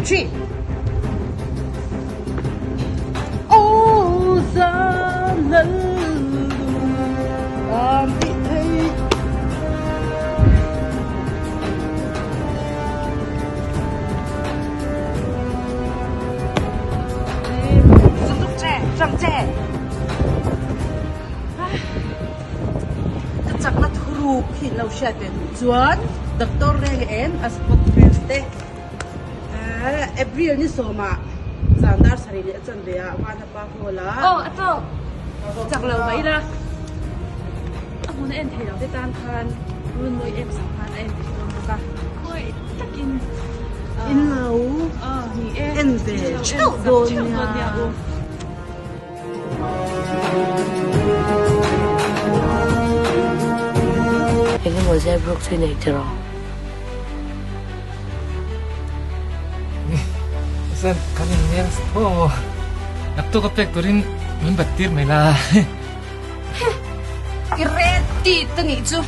Three. Aw zan lal am ti thei. Lutuk che, chang che. Ka chakna thuruk hi lo hriat ve duh chuan Doctor Reng em a spot friends te April ni sawmah zan dar sarih leh a chanve ah Vanapa Hall ah Aw a tawk chak lo mai ila a hmun a en thei lo te tan khan Runmawi apps ah khan a en thei dawn bawk a khawi takin in lo en ve theuh dawn nia. Engemaw zep ruk chu i nei tiraw? Chuan kan inleng tho ang aw. Naktuk a pek turin min bat tir mai la. I ready ta nih chu.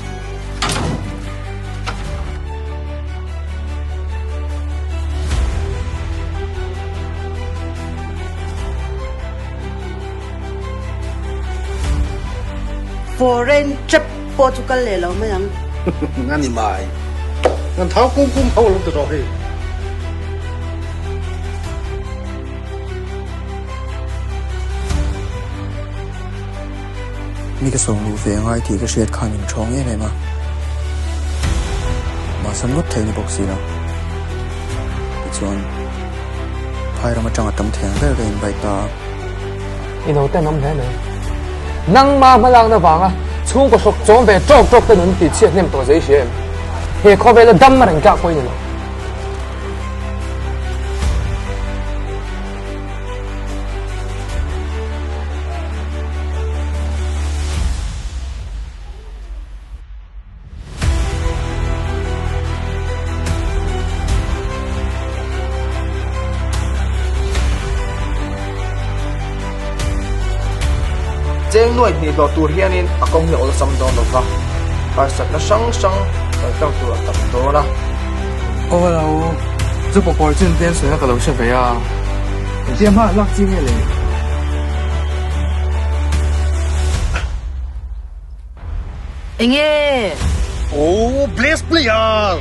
Foreign trip pawh chu kal leh lo mai ang. A ni mai. Kan thau kum kum ho lo ti rawh hei. Mi ka sawm luh ve angai tih ka hriat khan min thawng em em a, mahse ngawt thei ni bawk si lo. Tichuan, phai ram atanga tam thei ang ber ka invite ta a. I no ten awm hle mai. Nangma hmalakna vanga chhungkaw hrawk chawm ve tawk tawk te nun tih chhiat hnem tawh zei hria em? He khawvela dam reng tlak pawh i ni lo. Cheng nuai hnih hlawh tur hianin a kawng hi a awlsam dawn lo va, harsatna hrang hrang kaltlang tur a tam dawn a. Aw lo, chu pawpawr chin te an sawina ka lo hre ve a, engtia hma lak chi nge le? Enge? Oh, bless player!